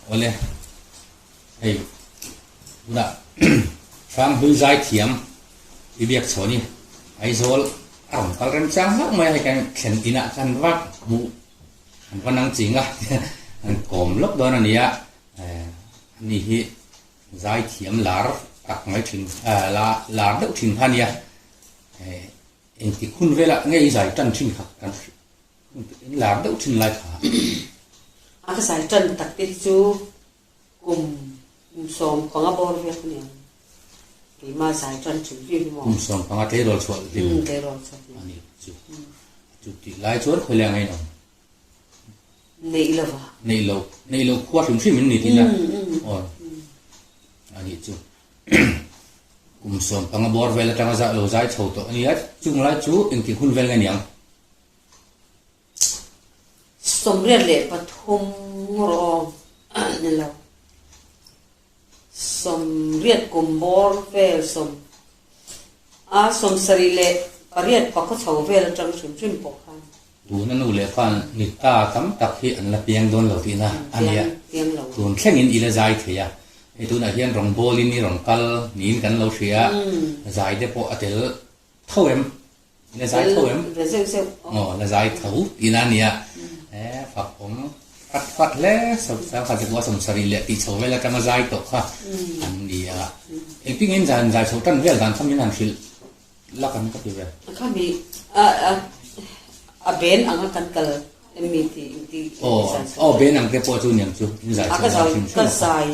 Awle, hei tunah Hranghlui zaithiam i biak chhawn i Aizawl a rawn kal remchang hlauh mai a, hei kan thlen inah kan va hmuh kan va nang ching a, kan kawm lawk dawn a ni a, ani hi zaithiam lar tak mai thin lar deuh thin kha a nia, engtik hun velah nge i zai tan thin kha kan In lar deuh thin lai kha. A ka zai tan tak te hi chu kum 15 bawr vel ka ni ang. Keimah zai tan thin viau hi maw. Kum 15 tleirawl chhuah hlim. Umm tleirawl chhuah hlim. A nih chu. Chu tih lai chuan khawi leng a inawm. Neih lo va. Neih lo, neih lo khua hrim hrim in ni tihna. Aw. A nih chu. Kum 15 bawr vel atanga zah lo zai chho tawh a nia. Chung lai chu engtik hun vel nge niang? 83 rawh aw ni lo. 80 kum bawr vel sawm a 78 pakhaw chho vel atang hrim hrim pawh khan. Tuna nu leh pa ni ta tam tak hi an la piang dawn lo tihna a nia. Tun thlengin i la zai thei a. Hei tunah hian rawngbawlin i rawn kal niin kan lo hria a, zai te pawh a tel tho em? La zai tho em? La zeuh zeuh. Aw, la zai tho tihna a nia. E, fak awm fat fat hle sang kha chekua 70 leh tih chho vel atanga zai tawh kha an ni a. Engtin zan zai chho tan vel dan kha min han hrilh lak an ka ti ve. Kha mi a a a ben anga kan kal em mi ti ti Aw, aw ben ang te pawh chu niang chu in zai chho dan hrim hrim. Ka zai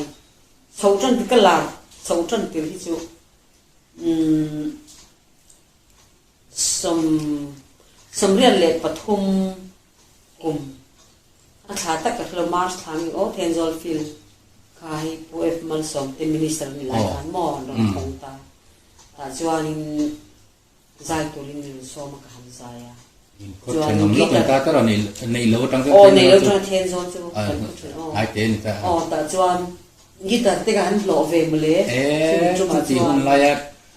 chho tan ka lar chho tan tir hi chu umm 83 kum a thla tak ka hrelo March thla nge aw Thenzawl field kha hei Pu F Malsawm te minister ni lai khan maw an rawn thawng ta tah chuanin zai turin min rawn sawm a ka han zai a chuan guitar aw nei lo atanga Thenzawl chu kan khaw thin aw aw tah chuan guitar te ka han hlawh ve mawle chumi tumah chuan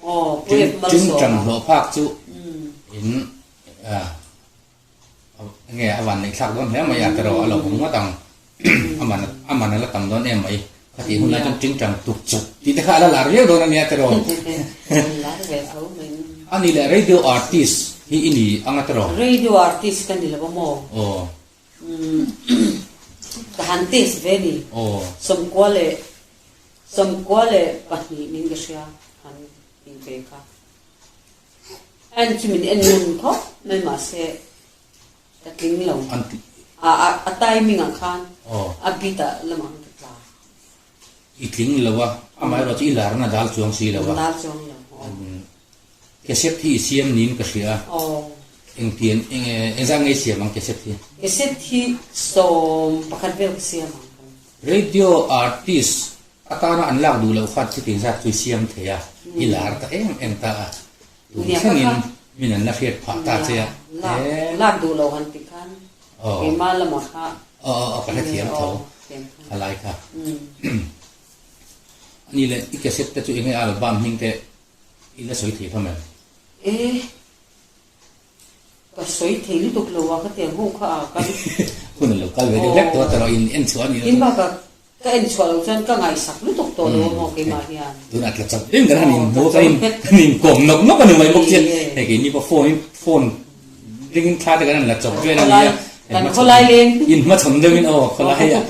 Aw, Pu Ep Malsawma. Tingtang hlawh phak chu in nge a van neih thlak dawn hle mai a teraw a lo awm ngawt ang a man a la tam dawn em mai ka tih hun lai chuan tingtang tuk chuk tih te kha a la lar viau dawn a nia teraw lar ve tho mai a ni leh radio artist hi i ni ang a teraw radio artist ka ni lo a maw aw ka han test ve ni aw 92 92 min ka hria han tih ve kha. En chu min en ngun khawp mai mahse ka tling lo. A a timing ah khan a bit ah lamah khan ka tla. I tling lo a, amaherawh chu i larna dal chuang si lo a. Dal chuang lo. Cassette hi i siam niin ka hria a. Engtiang eng engzah nge i siam ang cassette hi? Cassette hi 11 vel ka siam ang. Radio artist atana an lak duh loh khan chuti zat chu i siam thei a, i lar ta em em ta a. Tun thlengin min an la hriat phah ta che a. Lak duh loh han tih khan keimah lamah kha. Aw aw aw ka hrethiam tho a lai kha. Ani leh i cassette te chu enge album hming te I la sawi thei hlawm em? E, ka sawi thei lutuk lo a, ka tiang ho kha a kan. Hun a lo kal ve deuh hlek tawh a, tawrh in en chhuah a nih loh chu. Bakah ka en chhuah loh chuan ka ngaihsak lutuk tawh lo a maw keimah hian. Tunah tla chauh em kan han inhmu a, kan inkawm nawk nawk a ni mai bawk chian. Hei keini pawh phone in phone ring in thla te kan han la chawp vel a nia. Kan khawlai leng. In hmachhawn deuh in aw khawlai ah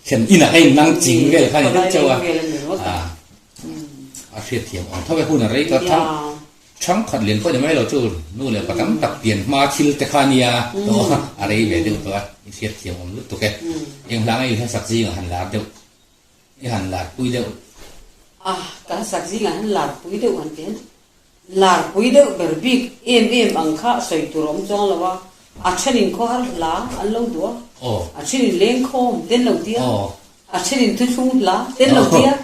thlen inah a innang ching vel kha a ni deuh chauh a. A hriatthiam awm tho e, hun a rei tawh thang thangkhat lian pawh ni mai lo chu nu leh pa tam tak pian hma thil te kha nia tawh a rei ve deuh tawh a, i hriatthiam awm lutuk e. Eng hlang a i hlasak zingah han lar deuh, i han lar pui deuh. A, ka hlasak zingah han lar pui deuh han ti hian lar pui deuh ber bik em em ang kha sawi tur a awm chuang lo a, a thenin khawhar hla an lo duh a, a thenin lengkhawm te an lo ti a. A thenin thuthlung hla ten lo tia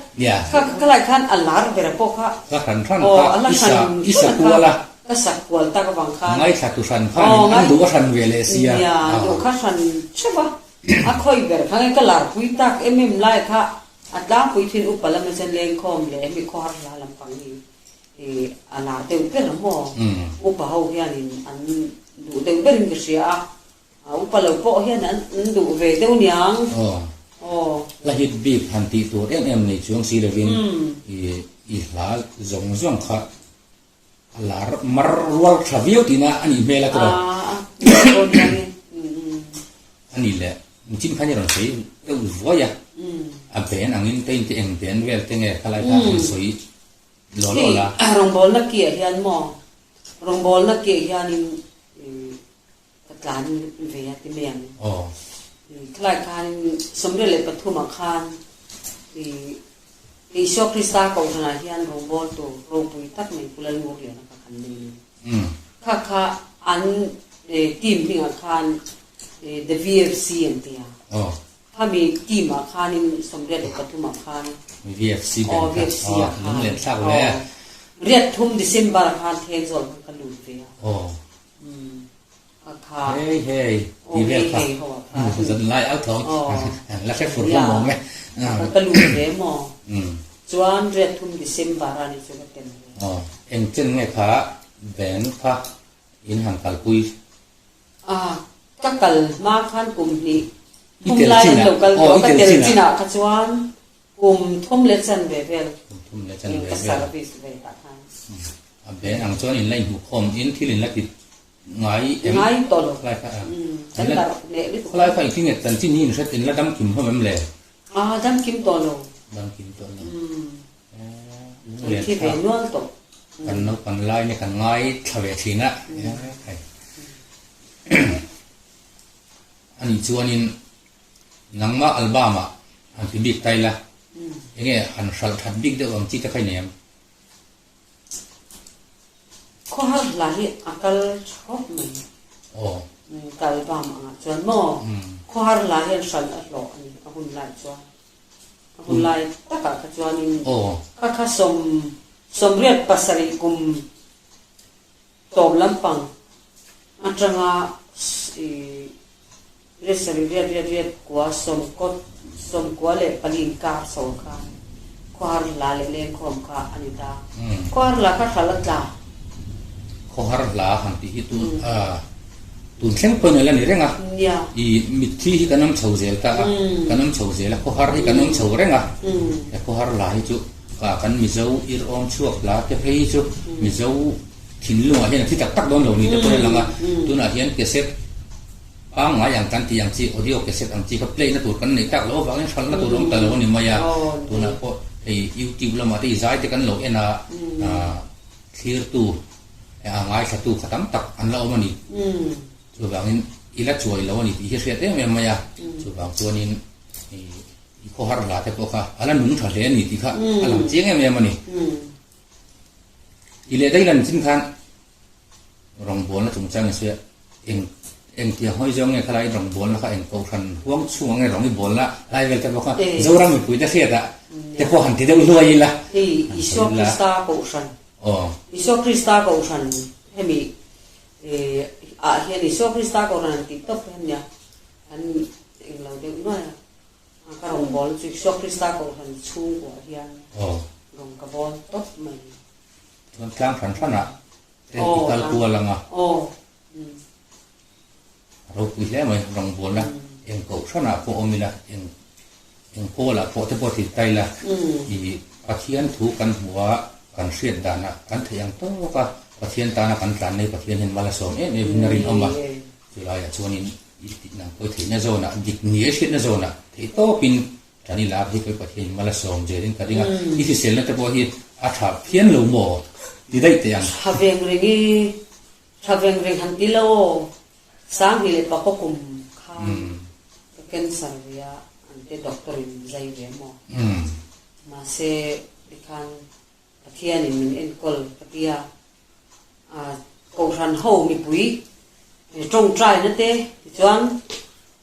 kha ka lai khan a lar ber a pawh kha Ka hran hran kha i sa i sa kual a. Ka sa kual tak avang khan. Ngaithla tu hran khan in an duh a hran ve leh sia. Nia an duh kha hran theuh a, a khawi ber kha nge ka lar pui tak em em lai kha a tlangpui thin upa lama chuan lengkhawm leh hemi khawhar hla lampang hi i a lar deuh ber a maw upa ho hianin an duh deuh berin ka hria a. A upa lo pawh hian an duh ve deuh niang. Hla hit bik han tih tur em em nei chuang si lovin i hla zawng zawng kha a lar mar rual tha viau tihna a nih hmel a tawh. A nih leh nichin khan i rawn sawi deuh vuai a, a ben angin te in te eng ben vel te nge khalai kha an sawi law law la. Hei rawngbawlna kiah hian maw, rawngbawlna kiah hianin Ka tlan ve a ti mai ang. Khilai khan 73 ah khan Isua Krista Kohhranah hian rawngbawltu ropui tak mai Pu Lalngurliana kha kan nei a ni. Kha kha an team hmingah khan The VFC an ti a. Khami team ah khanin 83 ah khan VFC bank kha lunglen thlak ve. Riat thum December khan Thenzawl khan ka lut ve a. Hei hei ti vel kha zan lai au thawng la hre fur hlawm awm e. Ka lut ve maw? Chuan riat thum December a ni chu ka tel ve. Aw eng chen nge kha band kha in han kalpui? Ka kal hma khan kum hnih thum lai an lo kal tawh a, ka tel chinah kha chuan Kum thum leh chan ve vel. Kum thum leh chan ve vel. Ka service ve tah khan. A ben ang chuan in la inhmukhawm in thil in la ti ngai em? Ngai tawh lo. Khalai kha Kan darh leh lutuk. Khalai kha engtin nge chanchin hi in hret in la dam kim hlawm em le? Ah dam kim tawh lo. Dam kim tawh lo. Kan thi ve nual tawh. Kan naupang lai nia kan ngai thla ve thin a. Ani chuanin Nangmah album-ah han ti bik ta ila, enge han hralh that bik deuh ang chi te kha i nei ang? Khawhar hla hi a kal thawp mai. Aw. Ka album angah chuan maw? Khawhar hla hian hralh a hlawh a ni, a hun lai chuan. A hun lai takah kha chuanin kha kha 87 kum Tawp lampang atanga i riat sarih riat riat riat kua sawm kawt sawm kua leh pali inkar chho khan khawhar hla leh lengkhawm kha a ni ta. Khawhar hla kha hral a tla. Khawhar hla han tih hi tun a tun thleng pawhin a la ni reng a. I mitthi hi kan awm chho zel ta a, kan awm chho zel a, khawhar hi kan awm chho reng a. He khawhar hla hi chu ka kan Mizo ir awm chhuak hla te phei hi chu Mizo Thinlungah hian a thi tak tak dawn lo ni te pawh a lang a, tunah hian cassette pangngai ang kan tih ang chi, audio cassette ang chi kha play na tur kan neih tak loh avangin hralhna tur a awm ta lo a ni mai a, tunah pawh hei youtube lamah te i zai te kan lo en a, thlirtu a ngaithlatu kha tam tak an la awm a ni. Chuvangin i la chuai lo a ni tih hi a hriat em em mai a, chuvang chuanin i khawhar hla te pawh kha a la nung tha hle a ni tih kha a lang chiang em em a ni. I leh daih lan chin khan rawngbawlna chungchang i sawi a, eng engtiang hawi zawng nge khalai rawngbawlna kha eng kohhran huang chhungah nge rawng i bawlna lai vel te pawh kha Zoram mipui te hriatah te pawh han ti deuh hluai ila. Hei Isua Krista kohhran, Isua Krista kohhran hemi ah hian Isua Krista kohhran an tih tawp hian nia an englo deuh nuai a. Ka rawngbâwl chu Isua Krista Kohhran chhungkuah hian rawn ka bâwl tawp mai. Chuan tlang hran hranah te i kal kual ang a. A ropui hle mai rawngbâwlna eng kohhranah pawh awm ila, eng eng pawlah pawh te pawh ti ta ila, i Pathian thu kan hmu a, kan hriat danah kan theih ang tawk a, Pathian tana kan tlan nei Pathian hian mal a sawm em em in a rinawm a, chulaiah chuanin I tihna pawi theihna zawnah, dik ni a hriatna zawnah theih tawpin tan i lak hi pawi Pathian mal a sawm zelin ka ring a, i hriselna te pawh hi a tha phian lo maw ti daih teh ang. Tha veng reng i, tha veng reng han ti lo aw, Sanghnih leh Pakaw kum khan ka cancer ve a, an te doctor in min zai ve maw? Mahse tikhan Pathianin min enkawl ka ti a, Kohhran ho mipui tawngtaina te tichuan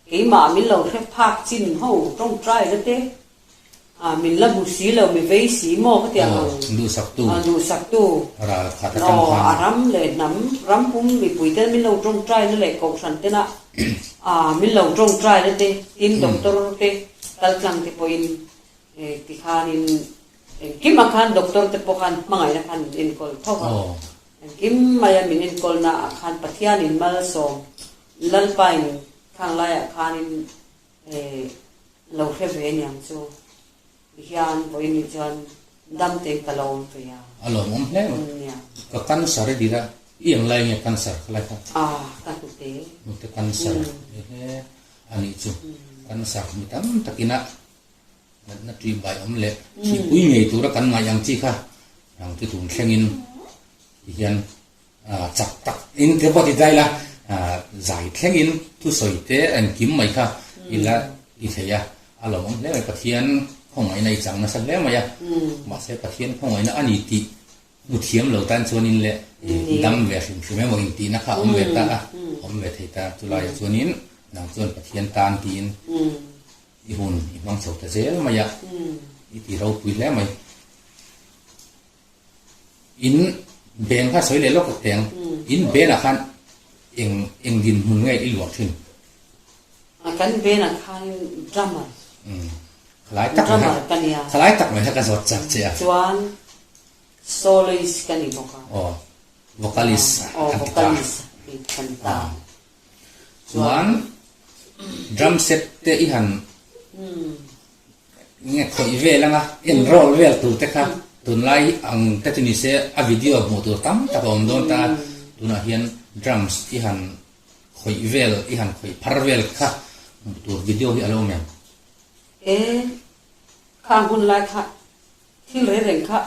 keimah min lo hre phak chin ho tawngtaina te min la hmu si lo mi vei si maw ka ti ang ang duhsaktu a ram leh hnam ram pum mipui te min lo tawngtaina leh kohhran tena min lo tawngtaina te tin doctor te kaltlang te pawhin Tikhanin engkim ah khan doctor te pawh khan hmangaihna khan min enkawl tho a, engkim maia min enkawlna ah khan Pathianin malsawm Lalpain khang laiah khanin Lo hre ve aniang chu hian vawiin ni chuan dam tein ka lo awm ve a. A lawmawm hle mai. Nia. Ka cancer i dira i eng lai nge cancer kha lai kha? Ah ka hnute. Hnute cancer ehe a nih chu. Cancer mi tam takina natna tui bai awm leh thihpui ngei tura kan ngaih ang chi kha rang chu tun thlengin ti hian chak tak in te pawh ti dai la zai thlengin thusawi te engkim mai kha ila ti thei a, a lawmawm hle mai Pathian khawngaihna i chang nasa hle mai a, mahse Pathian khawngaihna a ni tih hmu thiam lo tan chuanin leh dam ve hrim hrim emaw intihna kha a awm ve ta a, awm ve thei ta chulaiah chuanin nang chuan Pathian tan tiin i hun i hmang chho ta zel mai a, i ti ropui hle mai. In beng kha sawi leh lawk tak teng. In benah khan eng eng dinhmun nge i luah thin? A kan benah khan drummer. Umm khalai tak mai Drummer ka nia. Khalai tak mai kha ka zawt chak che a. Chuan soloist ka ni bawk a. Aw vocalist Aw kan ti ta. vocalist kan ti ta. Chuan drum set te i han Nge khawih vel anga enroll vel tur te kha tunlai ang te chu ni se a video hmuh tur tam tak a awm dawn ta a, tunah hian drums i han khawih vel i han khawih phar vel kha hmuh tur video hi a lo awm em? E, kha hun lai kha thil reng reng kha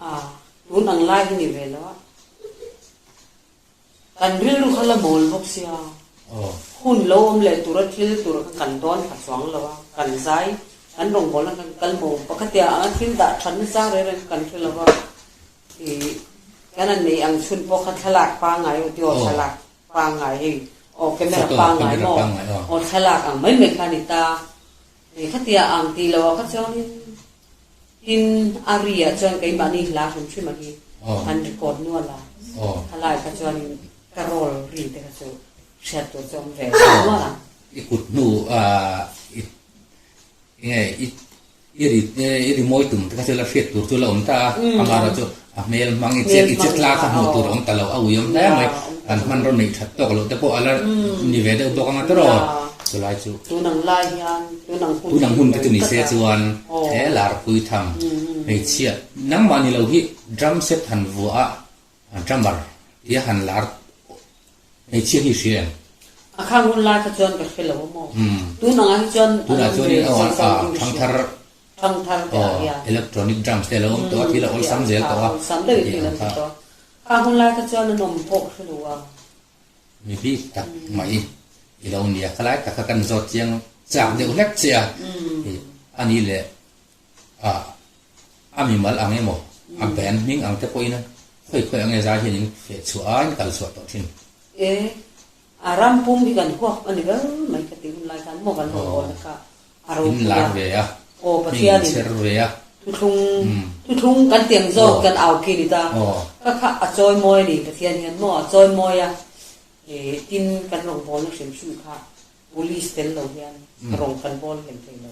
a tun ang lai hi ni ve lo a. Kan rilru kha la mawl bawk sia, hun lo awm leh tura thil tur kha kan dawn pha chuang lo a, kan zai, kan rawngbawlna kha kan kal maw pakhat tia anga thil dah that nasa reng reng kha kan hre lo va, ih kan an neih ang chhun pawh kha thlalak pangngai aw tih aw thlalak pangngai hei aw camera pangngai maw aw thlalak ang mai mai kha a ni ta, ih khatia ang tih loh ah kha chuanin Tin, a ri ah chuan keimahni hla hrim hrim a hi an record nual a, khalai kha chuanin ka roll ri te kha chu hriat tur chu awm ve nual ang. I kut hnu i nge i i ri i ri mawi tum te kha chu la hriat tur chu la awm ta a, amaherawh chu a hmel hmang i chet i chet tla kha hmuh tur a awm ta lo, a ui awm hle mai, kan hmanraw neih that tawk loh te pawh a la ni ve deuh bawk anga tawrh aw, chulai chu. Tun ang lai hian tun ang hun Tun ang hun te chu ni se chuan he larpui tham hmeichhia nangmah ni lo hi drum set han vuah a drummer tia han lar hmeichhia hi hria em? A khang hun lai kha chuan ka hre lo a maw? Tun angah hi chuan Tunah an awm chuan ve in aw zau zau in ka hria. thangthar Thangthar te ah hian. Electronic drums te a lo awm tawh a, thil a awlsam zel tawh a. Awlsam deuh in thil an ti tawh a. Kha hun lai kha chuan an awm pawh hre lo a. Mi bik tak mai i lo nia, khalai tak kha kan zawt chiang chak deuh hlek che a, a ni leh a a mimal ang emaw a band hming ang te pawhin khawi khawi ang nge zai hian in feh chhuah a, in kal chhuah tawh thin. E, a ram pum hi kan huap a ni ber mai ka ti hun lai khan maw kan rawn bawl na kha A In ropui lar a. ve a. Aw Hming Pathian in in chher ve a. Thuthlung thuthlung kan tiang zawk kan au khi ni ta. Ka kha a chawi mawi a ni Pathian hian maw a chawi mawi a eh tin kan rawngbawlna hrim hrim kha police tel lo hian rawng kan bawl hlei thei lo.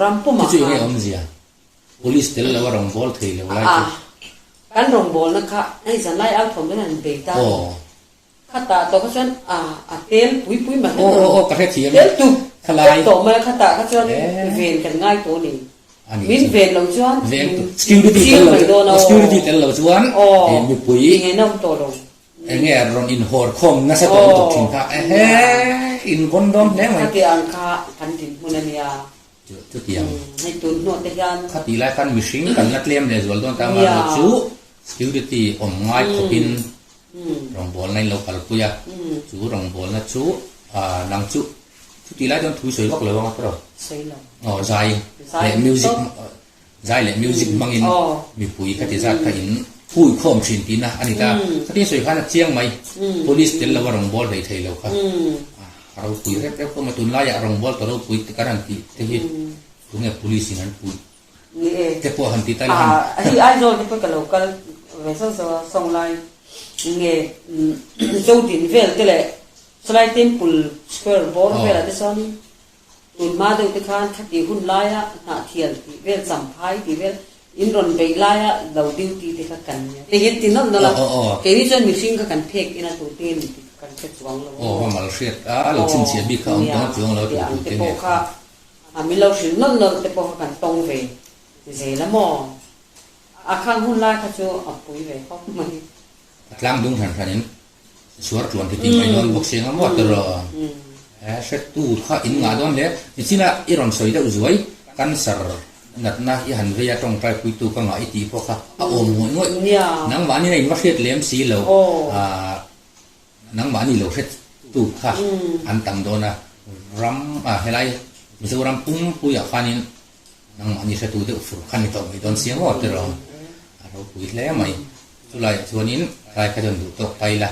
Ram pumah Chu chu enge khan. awmzia? Police tel lo a rawngbâwl thei lo lai chu. A kan rawngbawlna kha hei zanlai au thawm hian an bei ta a ni. Khatah tawh kha chuan a a tel pui pui mai Aw aw aw ka hrethiam tel tup khalai tawh mai a khatah kha chuan ven kan ngai tawh a ni. Min ven lo chuan veng tu security tel lo dawn aw security tel lo chuan mipui enge awm tawh lo enge rawn in hawr khawm nasa tawh lutuk thin kha ehe in vawn dawn hle mai khati ang kha kan dinhmun a nia chutiang hei tun hnuah te hian khati lai khan mihring kan la tlem leh zual dawn ta amaherawh chu security awm ngai khawpin Rawngbawlna in lo kalpui a, chu rawngbawlna chu nang chu chuti lai chuan thui sawi vak lo ang a tawrh. Sawi lo. Aw zai leh music zai leh music hmangin mipui khati zat kha in hui khawm thin tihna a ni ta. Khati sawi khan a chiang mai. Police tel lova rawngbâwl hlei thei lo kha a ropui rep rep khawp mai. Tunlaiah rawngbâwl ta ropui te kan han tih te hi tunge police in an puih Ni e. Te pawh han ti ta ila han. Ah, hei Aizawl te pawh ka lo kal ve zauh zauh a, Sawnglai nge Zodin vel te leh Sawlai Temple Square bawr velah te chuanin tun hma deuh te khan khati hun laia Hnahthial tih vel, Champhai tih vel in rawn beih laia lo duty te kha kan nia. Te hian ti nawlh nawlh a, keini chuan mihring kha kan phek ina tur te hian kan hre chuang lo. Aw, mal hriat a, lo chhinchhiah bik kha awm tawng chuang lo tur te nge. A min lo hrilh nawlh nawlh te pawh kha kan tawng ve zel a maw? A khang hun lai kha chu a pui ve khawp mai. A tlang dung hran hranin suar tluan ti ti mai dawn bawk si anga maw tiraw? He hretu kha in ngah dawn hle. Nichina i rawn sawi deuh zuai, cancer natna i han vei a tawngtai puitu ka ngah i tih pawh kha a awm ngawih ngawih. Nangmahni na in va hriat lem si lo. Nangmahni lo hret tu kha an tam dawn a, ram a helai Mizoram pumpuiah khanin nangmahni hretu deuh fur kha ni tawh mai dawn sia maw tiraw? A ropui hle mai. Chulaiah chuanin tlai kha chuan duh tawk ta ila.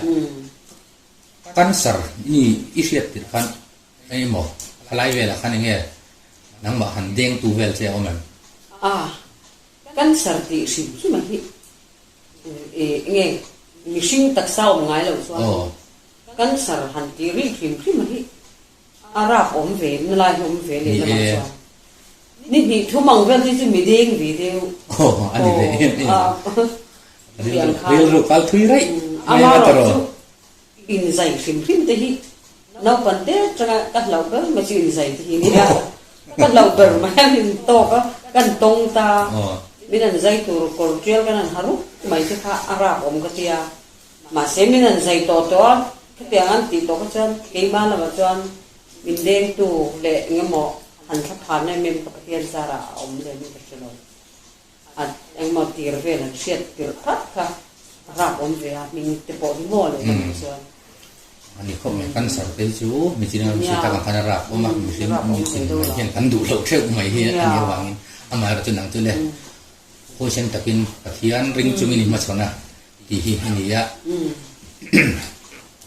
Cancer ni i hriat tirh khan engemaw khalai velah khan enge nangmah han dengtu vel che a awm em? A, cancer tih hrim hrim a hi Nge mihring taksa awm ngai loh chuan cancer han tih rih hrim hrim a hi a rap awm ve na lai hi awm ve leh lamah chuan ni hnih thum ang vel hi chu mi deng ve deuh a ni ve em em rilru kal thui raih mai a tawrh chu inzai hrim hrim te hi naupang te atanga ka hlauh ber mai chu inzai te hi nia ka hlauh ber mai a min tawk a kan tawng ta min an zai tur kawr tial kan an ha rup mai te kha a rap awm ka tia mahse min an zai tawh tawh a khatiang an tih tawh kha chuan keimah lamah chuan min dengtu leh engemaw han thla phan em em ka Pathian zarah a awm lem in ka hre lo. A engmaw tir vel an hriat tirh phat kha a rap awm ve a, hming te pawh hi maw leh lamah chuan. A ni khawp mai, cancer te hi chu mitin a hriat tak ang khan a rap awm a, mihring mitin mai hian kan duh loh theuh mai hi a nih avangin amaherawhchu nang chu le huaisen takin Pathian ring chungin i hmachhawn a tih hi a ni a,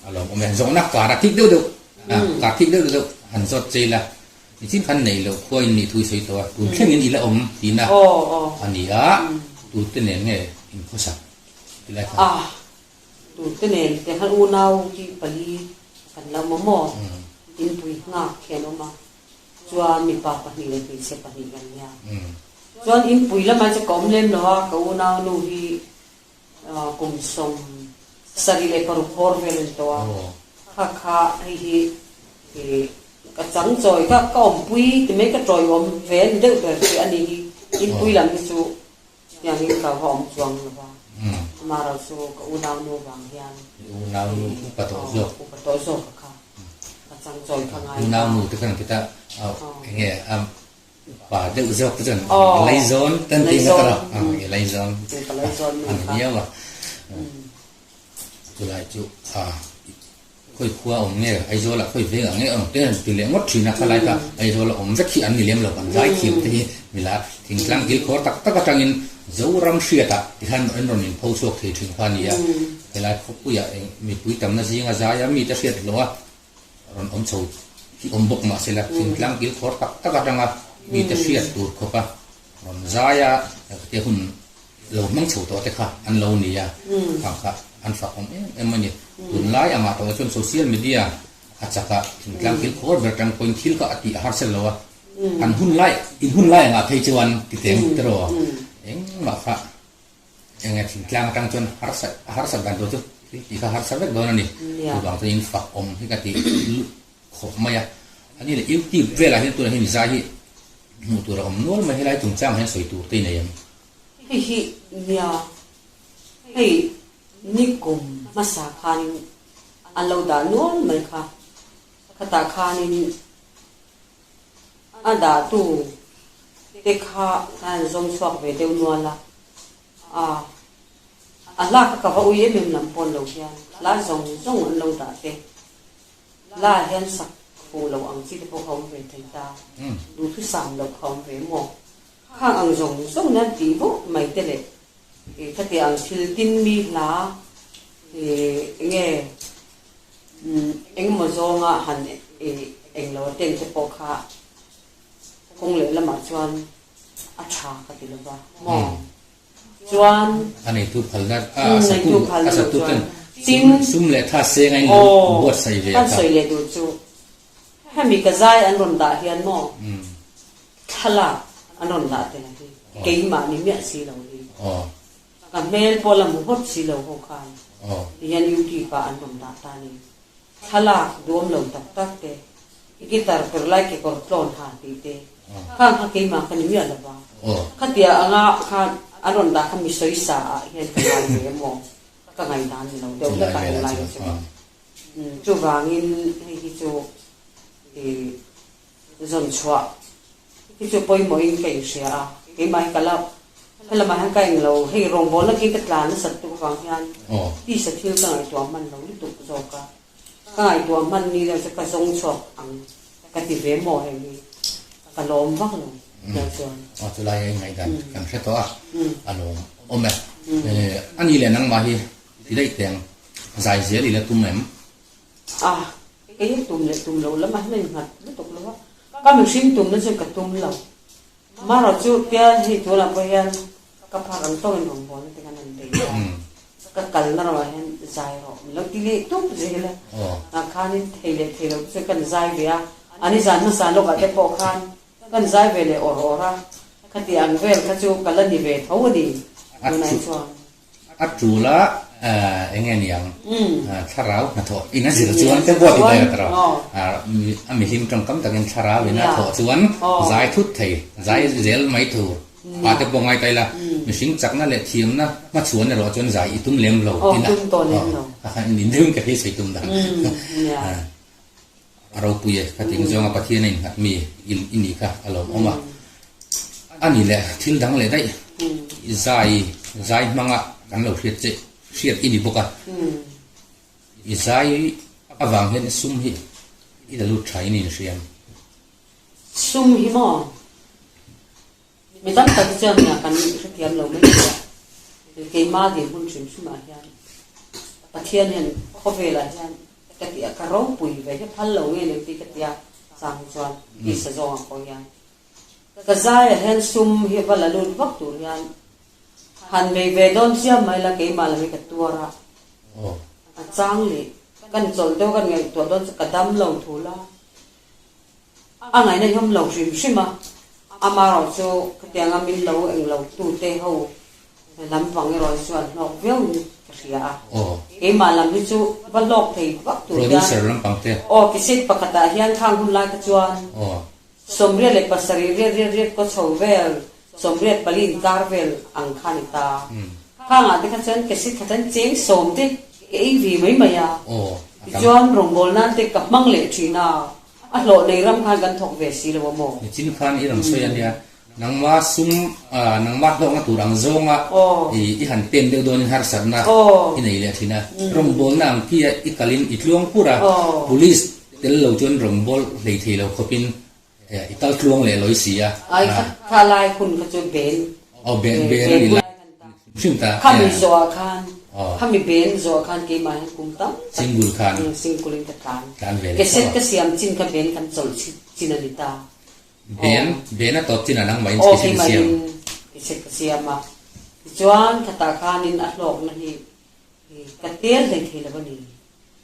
a lawmawm e. Zawhna kar a thik deuh deuh, kar thik deuh deuh han zawt che ila. Nichin khan nei loh khua in nih thu i sawi tawh a, tun thlengin i la awm tihna a ni a, tute nen nge in khawsak ti lai khan? A, tute nen te khan unau hi pali kan la awm a maw? Inpui nghak khi an awm a, chuan mipa pahnih leh hmeichhe pahnih kan nia. Chuan inpui lamah chu ka awm lem lo a, ka unau nu hi kum 76 bawr vel a ni tawh a, kha kha hei hi ka chang chawi ka ka awmpui ti mai ka tawi awm ve a ni deuh ber tih a ni hi inpui lam hi chu tiangin ka va awm chuang lo va, amaherawh chu ka unau nu vang hian unau nu upa tawh zawk upa tawh zawk a kha ka chang chawi kha ngai unau nu te khan kita enge a Pa deuh zawk te chuan laizawn kan tih na tawrh a, i laizawn a ni viau a. Chulai chu a khawi khua awm nge Aizawl ah khawi veng ah nge awm te an ti leh ngawt thin a, khalai kha Aizawl a awm vek hi an ni lem lo kan zai thiam te hi mila thingtlang kilkhawr tak tak atangin Zoram hriatah tikhan an rawn inpho chhuak thei thin kha a ni a, helai khawpuiah mipui tamna zinga zai a mite hriat hlawh a. Rawn awm chho hi awm bawk mah sela thingtlang kil khawr tak tak atanga mite hriat tur khawpa rawn zai a te hun lo hmang chho tawh te kha an lo ni a, khang kha an fak awm em em a ni. Tunlai angah tawh chuan social media a chak a, thingtlang kil khawr ber atang pawhin thil kha a tih a har sel lo a, an hun lai in hun lai angah phei chuan ti teng tiraw engmah kha Enge thingtlang atang chuan harsa a harsat dan tur chu thil tih kha harsa vek dawn a ni. Chuvang chuan in fak awm hi ka ti khawp mai a. A ni leh YouTube velah hian tunah hian zai hi hmuh tur a awm nual mai helai chungchangah hian sawi tur te i nei em? Hei hi nia hei nikum hmasa khanin an lo dah nual mai kha. Khatah khanin A dahtu te kha ka han zawng chhuak ve deuh nual a, a a hla kha ka va ui em em lam pawn lo hian hla zawng zawng an lo dah te, hla hian sak fuh lo ang chi te pawh kha awm ve thei ta, duhthusam loh kha awm ve maw? Khang ang zawng zawng nen tih vawk mai te leh khatiang ang thil tin mi hla enge Engemaw zawnga han eng lo a ten te pawh kha kawng leh lamah chuan a tha ka ti lova maw? Chuan A neitu phalna a satu a satu ten sum leh tha seng a in lo buatsaih ve a kha. Kan sawi leh duh chu hemi ka zai an rawn dah hian maw thlalak an rawn dah tel a hi keimah ni miah si lo hi. Ka hmel pawh la hmu hawt si lo ho khan tihian YouTube ah an rawn dah ta a ni. Thlalak duam lo tak tak te, i guitar per lai kekawr tlawn ha tih te, Khang kha keimah ka ni miah lo va. Khatia anga khan an rawn dah kha mi sawisa ah hian ka ngai ve emaw ka ngaihdan ni lo deuh hlek a englai hi chu. Chuvangin hei hi chu i zawn chhuah hi chu pawimawhin ka inhria a, keimah hi ka la helamah hian ka eng lo, hei rawngbawlna khi ka tlan nasat tuk avang hian tisa thil ka ngaihtuah hman lo lutuk zawk a, ka ngaihtuah hman ni deuh chu ka zawng chhuak ang ka ti ve maw heng hi ka lawm vak lo deuh chuan. Aw chulai a ingaihdan kan hre tawh a, a lawm awm e. A ni leh nangmah hi ti daih teng zai zel i la tum em? A, kei a tum leh tum loh lamah hian a innghat lutuk lo a, ka mihring tumna chu ka tum lo. Marawh chu pial hei tunah pawh hian ka phak ang tawngin rawngbawlna te khan an bei a, ka kalna ramah hian zai rawh min lo ti leh tup zel a, ah khanin thei leh thei lo te chuan kan zai ve a, ani zan hmasa lawkah te pawh khan kan zai ve leh awr awr a, khati ang vel kha chu ka la ni ve tho a ni tunah hi chuan. A tul a, eng nge niang, thlarau hnathawh in a zir chuan te buat i daih a tawh a, a mihlim tawngkam takin thlarau in a thawh chuan zai thut thei, zai zel mai tur pa te pawh ngai ta ila, mihring chakna leh thiamna hmachhuan erawh chuan zai i tum lem lo tina, in ring ka hi sawi tum dan a ropui e, khating zawnga Pathian a innghat mi i nih kha a lawmawm a. A ni leh thil dang leh daih zai zai hmanga kan lo hriat che hriat i ni bawk a, i zai avang hian sum hi i la lut tha in i inhriam. Sum hi maw? Mi tam tak hi chuan nia kan hrethiam lo mai thei a, keimah dinhmun hrim hrimah hian Pathian hian khawvelah hian ka ti a, ka ropui ve hi phal lo nge ni tih ka ti a, chang hi chuan tisa zawngah pawh hian ka zaiah hian sum hi va la lut vak tur hian han nei ve dawn chiam mai la keimah lam hi ka tuar a, a chang leh kan chawlh deuh kan ngaihtuah dawn chu ka dam lo thul a. A ngaihna hi awm lo hrim hrim a, amaherawh chu khatianga min lo eng lo tute ho lam vang erawh hi chuan hlawk viau in ka hria a. Keimah lam hi chu va hlawk thei vak tur hian aw kisit pakhatah hian khang hun lai kha chuan 87 riat riat riat kaw chho vel 84 inkar vel ang kha a ni ta. Khangah te kha chuan kisit khat an cheng sawm te ka ei ve mai mai a. Tichuan rawngbâwl nan te ka hmang leh ṭhin a. A hlawh nei ram khan kan thawk ve si lo a maw? Nichin khan i rawn sawi a nia, nangma sum, nangma hlawkna tur ang zawnga i han pen deuh dawnin harsatna i nei leh thin a. Rawngbawlna ang khi a i kalin i tluang pur a, police tel lo chuan rawngbâwl hlei thei lo khawpin i kal tluang leh lawi si a. Ai kha kha lai hun kha chu ben. Aw ben ben a ni lai hrim ta. Khami zawhah khan khami ben zawhah khan keimah hian kum tam tak Single khan single in ka tlan. Tlan ve leh Cassette ka siam chin kha ben kan chawlh chin a ni ta. Ben ben a tawp chin a nangmah in cassette i siam. Aw keimah in cassette ka siam a. Tichuan khatah khanin a hlawkna hi ka tel hlei thei lo a ni.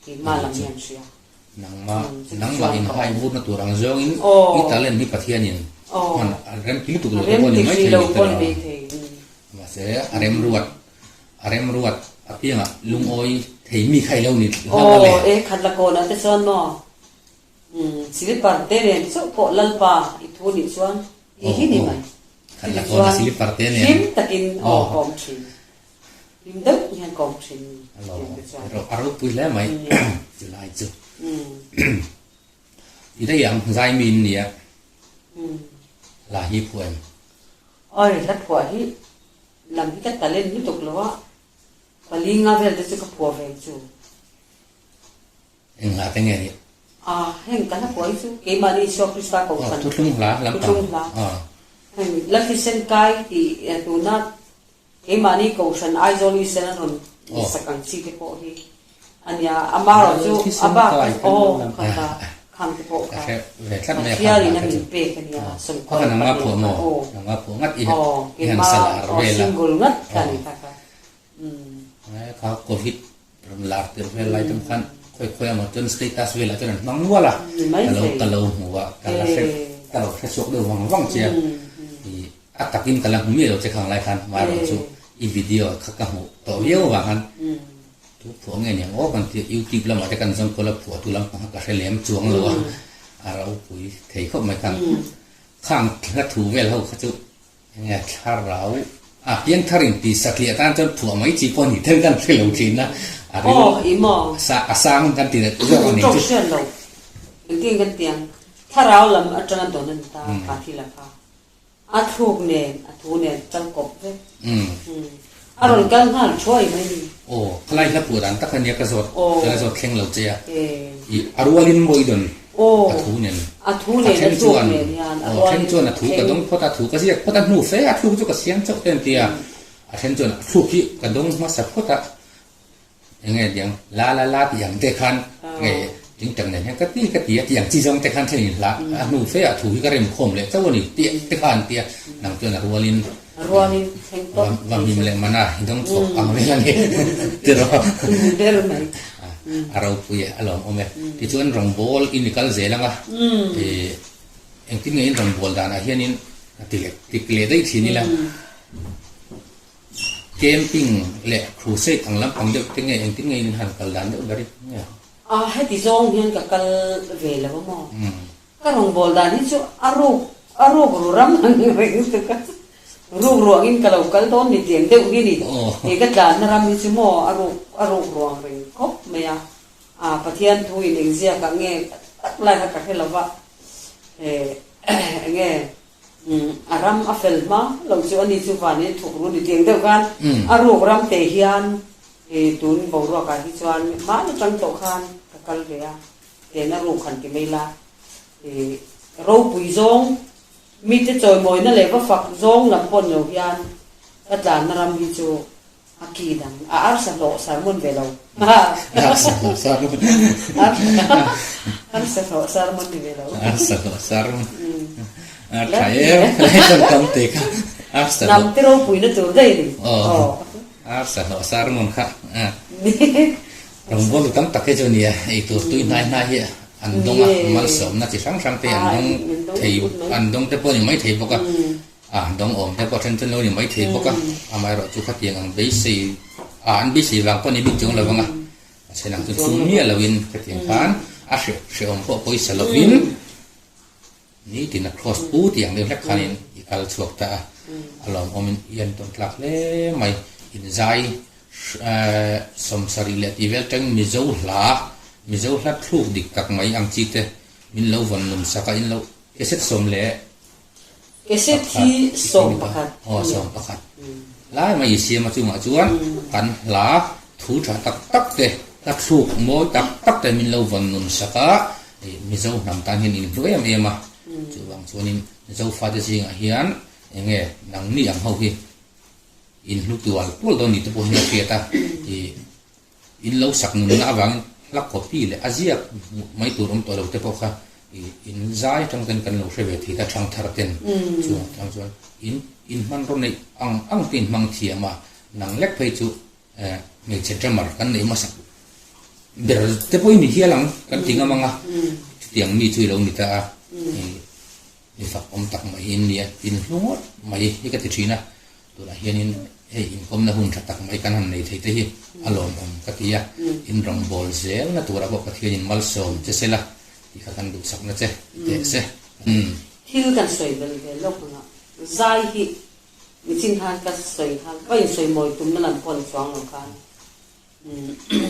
Keimah lam hian hria. Nangmah nangmah in hai vurna tur ang zawngin i talent hi Pathianin hman a rem ti lutuk lo te pawh ni mai thei ni ta lo. Mahse a rem ruat a rem ruat apiangah lungawi thei mi kha i lo ni hlauh a le. Aw e khat la kawnah te chuan maw silipar te nen chauh pawh Lalpa i thu nih chuan i hi ni mai. Khat la kawnah silipar te nen. Hlim takin aw ka awm thin. Hlim deuh hian ka awm thin tiang te chuan. A ropui hle mai chulai chu. I daih ang zai mi in nia. Hla hi phuah em? Oi hla phuah hi lam hi ka talent lutuk lo a, pali nga vel te chu ka phuah ve chu. Eng hla te nge nih? A, heng ka hla phuah hi chu keimahni Isua Krista kohhran. Aw, thuthlung hla lam pang. Thuthlung hla. Heng Lalthisen kai tih tuna Keimahni Kohhran Aizawl Eastern a rawn sak ang chi te pawh hi a nia. Amaherawh chu a bak aw kha kha khang te pawh kha Pathianin a min pek a nia 24 aw aw keimah aw single ngat kha a ni kha kha. Kha covid rawn lar tirh vel lai tam khan khawi khawi emaw chuan status velah chuan an hmang nual a, ka lo ka lo hmu a, ka la hre ka lo hre chhuak deuh vang vang che a. A takin ka la hmu miah lo che khang lai khan hmaerawh chu i video kha ka hmuh tawh viau avang khan tu phuah nge niang aw kan tia youtube lamah te kan zawng kual a phuah tu lampang kha ka hre lem chuang lo a, a ropui thei khawp mai khan. Khang hla thu vel ho kha chu enge thlarau a piangthar in ti satliah tan chuan phuah mai chi pawh a nih then kan hre lo thin a, a ril a sang kan ti zawk a nih chu. Hriat lo engtin kan ti ang thlarau lam atanga dawn a ni ta kha thil a kha a thluk nen a thu nen kal kawp vek a rawn kal nghal thuai mai ni. Aw khalai hla phuah dan tak ania ka zawt ka zawt thleng lo che a i a rualin maw i dawn Aw, a thu nen. A thu nen, a thluk nen hian a rual in a then chuan a thu ka dawng phawt a, thu ka ziak phawt a, hnu fe a thluk chu ka siam chauh te an ti a, a then chuan a thluk hi ka dawng hmasa phawt a, eng nge tiang la la la tih ang te khan nge tingtang nen hian ka ti ka ti a tih ang chi zawng te khan then in hla a hnu fe ah thu hi ka rem khawm leh chauh a ni tih te kha an ti a, nang chuan a rual in A rual in thleng tawp va hmim leh mana i dawng chhuak ang vel a ni tiraw ber mai a ropui e a lawm awm e tichuan rawngbawl in i kal zel ang a engtin nge in rawngbawl danah hianin a ti leh tik leh daih thin ila camping leh crusade ang lampang deuh te nge engtin nge in han kal dan deuh ber i nge a heti zawng hian ka kal ve lo a maw Ka rawngbâwl dan hi chu a rûk a rûk ru ram ang reng tuk a, rûk ruangin ka lo kal dawn ni tiang deuh hi ni. Kei ka tlanna ram hi chu maw a rûk a rûk ruang reng khawp mai a, a Pathian thu in eng ziakah nge tak lai kha ka hre lo va, enge a ram a fel hma lo chu ani chu vanin thuk ru ni tiang deuh khan a rûk ram te hian tun boruakah hi chuan hmân atang tawh khan ka kal ve a. Tena ruk han ti mai la, i ropui zawng, mite chawimawina leh va fak zawng lam pawh ni lo hian ka tlanna ram hi chu a ki dang, a arsa hlawh sermon ve lo. Arsa hlawh sermon. Arsa hlawh sermon ni ve lo. Arsa hlawh sermon. A tha em, helai chuan tam te kha arsa hlawh. Hnam te ropuina tur daih ni. Aw, arsa hlawh sermon kha. Rawngbawl tam tak hi chu nia, eitur tui hnai hnai hi an dawng a, malsawmna chi hrang hrang te an dawng thei, an dawng te pawh a ni mai thei bawk a, a dawng awm te pawh then chu an lo ni mai thei bawk a, amaherawh chu khatiang ang beisei, a an beisei vang pawh a ni bik chuang lo vang a, a chhen ang chu chhung miah loin khatiang khan a hreh hrehawm pawh pawisa lovin nitin a cross pu tih ang deuh hlek khanin i kal chhuak ta a, a lawmawmin i entawn tlak hle mai, inzai Sawmsarih leh tih vel teng Mizo hla, Mizo hla thluk dik tak mai ang chi te min lo vawn num sak a, in lo Keset sawm leh Keset hi 11. Aw 11 lai mai i siam a chungah chuan kan hla thu tha tak tak te, hla thluk mawi tak tak te min lo vawn nun sak a, Mizo hnam tan hian in hlu em em a, chuvang chuanin Zofate zingah hian enge nangni ang ho hi In hlu tual tual dawn ni te pawh hian a hriat a, ih in lo sak nunna avangin hla copy leh a ziak hmuh mai tur awm tawh lo te pawh kha ih in zai atang ten kan lo hre ve thei ta thang thar ten chu atang chuan in in hmanraw neih ang ang te in hmang thiam a, nang lek phei chu eh hmeichhe drummer kan neih hmasak ber te pawh i ni hial ang kan ti ngam ang a, chutiang mi chu i lo ni ta a ih. Mi fak awm tak mai hi nia, in hlu ngawt mai hi ka ti thin a, tunah hianin hei inkawmna hun tha tak mai kan han nei thei te hi a lawmawm ka ti a, in rawngbâwl zelna turah pawh Pathianin malsawm che se la tih kha kan duhsakna che teh se. Thil kan sawi bel ve lawk ang a, zai hi michin khan ka sawi khan ka insawi mawi tumna lam pawh ni chuang lo khan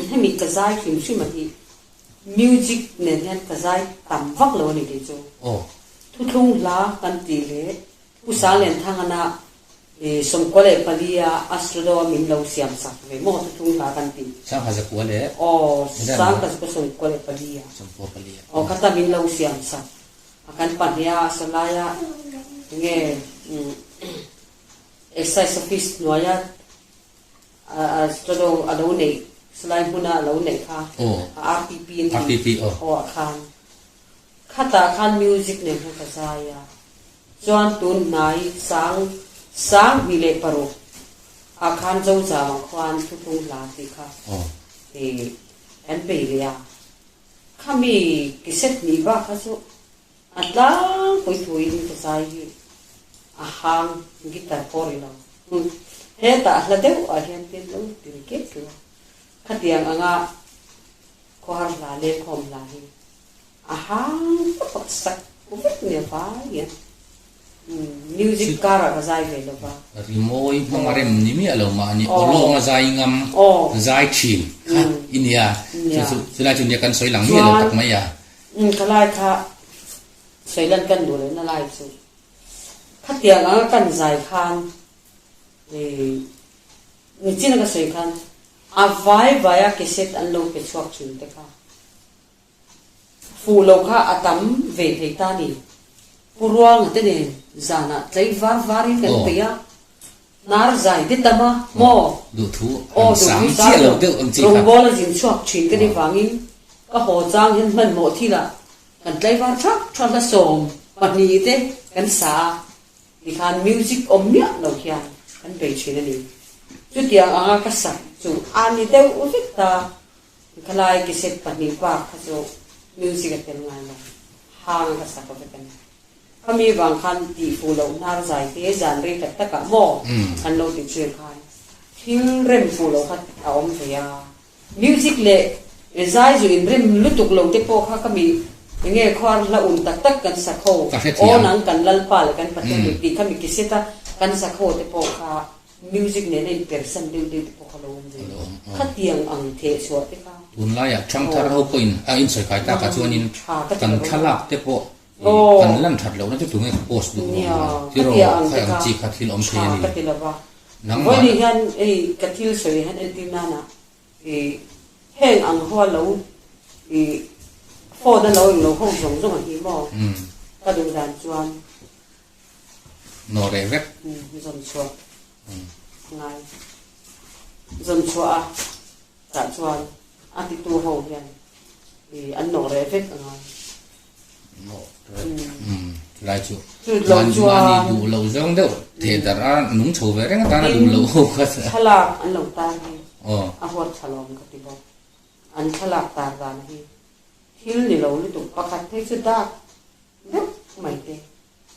Hemi ka zai hrim hrim a hi music nen hian ka zai tam vak lo a ni kei chu. Thuthlung hla kan tih leh Pu Sanglenthangana 94 a Astrodo a min lo siam sak ve maw thuthlung hla kan tih. Sangha zakua leh. Aw sangha zakua 94 a. 94 a. Aw khata min lo siam sak a kan pahniha a sawlaia enge Excise office hnuaia Astrodo a lo neih salai hmuna a lo neih kha RTP an tih aw ah khan khatah khan music nen khan ka zai a chuan tun hnai sang 2006 ah khan Zozam ah khuan thuthlung hla tih kha an bei ve a khami cassette hnih bak kha chu a tlangpui thuin ka zai hi a hang guitar pawh ri lo. Hetah hla deuh ah hian tin lo ti ri kek lo. Khatiang anga khawhar hla lengkhawm hla hi a hang tawp a sak vek nia vai hian. Music karah ka zai ve lo va. Rimawi hmang a rem ni miah lo mahni aw lawnga zai ngam zai thin kha i nia. Chu chu chulai chu nia kan sawi lang miah lo tak mai a. Ka lai kha sawi lan kan duh lohna lai chu khatiang anga kan zai khan nichin a ka sawi khan a vai vai a cassette an lo pe chhuak thin te kha. Fuh lo kha a tam ve thei ta ni. Pu Ruanga te nen zanah tlei var varin kan peih a, hnar zai te tam a, maw? Duhthu an sang chiah lo deuh ang chi kha. Rawngbawla zin chhuak thin ka ni vangin ka haw chang hian hmanhmawh thilah kan tlei var thak thak hla 12 te kan sa a, tikhan music awm miah lo hian kan bei thin a ni. Chutiang anga ka sak chu a ni deuh vek ta. Khalai cassette pahnih bak kha chu music a tel ngai lo, hang a ka sak vek a ni. Khami vang khan tih fuh loh hnar zai te zan rei tak tak ah maw an lo ti thin khan thil rem fuh loh kha a awm thei a. Music leh zai zu in rem lutuk lo te pawh kha ka mi enge khuar hla un tak tak kan sak ho, aw nang kan Lalpa leh kan Pathian nih tih kha mi cassette a kan sak ho te pawh kha Music nena in persan deuh deuh te pawh kha lo awm ve. Khatiang ang theh chhuah te kha. Tunlaiah ṭhangthar ho pawhin a insawi kai takah chuanin kan thlalak te pawh kan lan ṭhat lohna chu tunge ka post duh vang a, tiraw khai ang chi kha thil awm thei a ni. Ka ti lova. Vawiin hian hei ka thil sawi hian entir nana heng ang hoa lo phone a lo englo ho zawng zawng a hi maw ka duh dan chuan. Naw reh vek. Zawn chhuah ngai. Zawn chhuah a tah chuan a titu ho hian an nawh reh vek a ngai. Nawh reh chulai chu mahni duh loh zawng deuh theh darh a nung chho ve reng atana duh loh ho kha. Thlalak an lo tar hi a huat tha lawm ka ti bawk. An thlalak tar dan hi thil ni lo lutuk pakhat phei chu dak deuh mai te.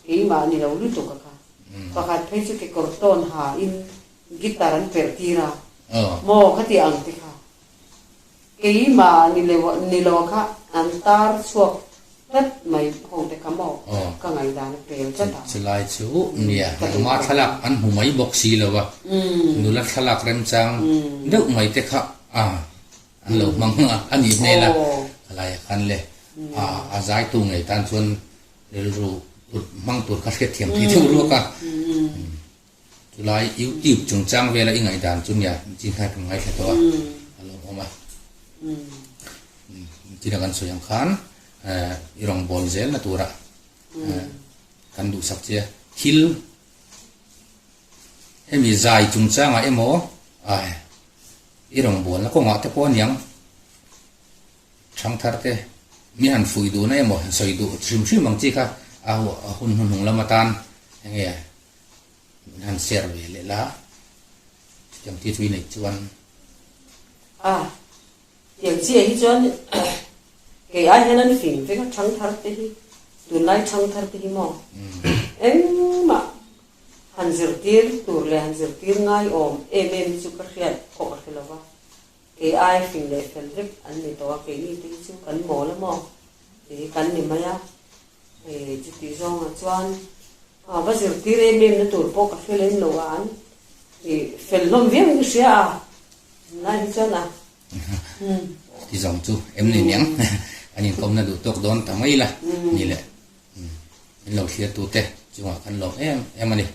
Keimah ni lo lutuk a kha. Pakhat phei chu kekawr tawn ha in guitar an perh tir a. Maw khati ang te kha. Keimah ni lo ni lo a kha an tar chhuak tlat mai ho te kha maw ka ngaihdan a pel tlat a. Chulai chu nia nangma thlalak an hmu mai bawk si lo a. Nula thlalak remchang deuh mai te kha a an lo hmang a nih hmel a. Khalaia khan le a zaitu ngei tan chuan Rilru put hmang tur kha hriatthiam thei deuh ruak a. Chulai YouTube chungchang vela i ngaihdan chu nia chin khan kan ngaithla tawh a, a lo awm a. China kan sawi ang khan i rawngbâwl zelna tura kan duhsak che a, thil hemi zai chungchangah emaw i rawngbâwlna kawngah te pawh aniang. Thangthar te mi han fuih duhna emaw han sawi duh hrim hrim ang chi kha a hun hnuhnung lam atan enge min han share ve leh la chutiang chi chu i neih chuan. A, tiang chiah hi chuan kei ai hian an fing vek a thangthar te hi tunlai thangthar te hi maw engmah han zirtir tur leh han zirtir ngai awm em em hi chu ka hriat pawh ka hre lo va. Kei ai fing leh fel vek an ni tawh a, keini te hi chu kan mawl a maw? Tih hi kan ni mai a, hei chutih zawngah chuan a va zirtir em em na tur pawh ka hre lem lo a, an fel hlawm viau in ka hria a, tunlai hi chuan a. Ti zawng chu em ni niang an inkawmna duh tawk dawn ta mai la ni le, min lo thlir tute chungah kan lawm em em a ni.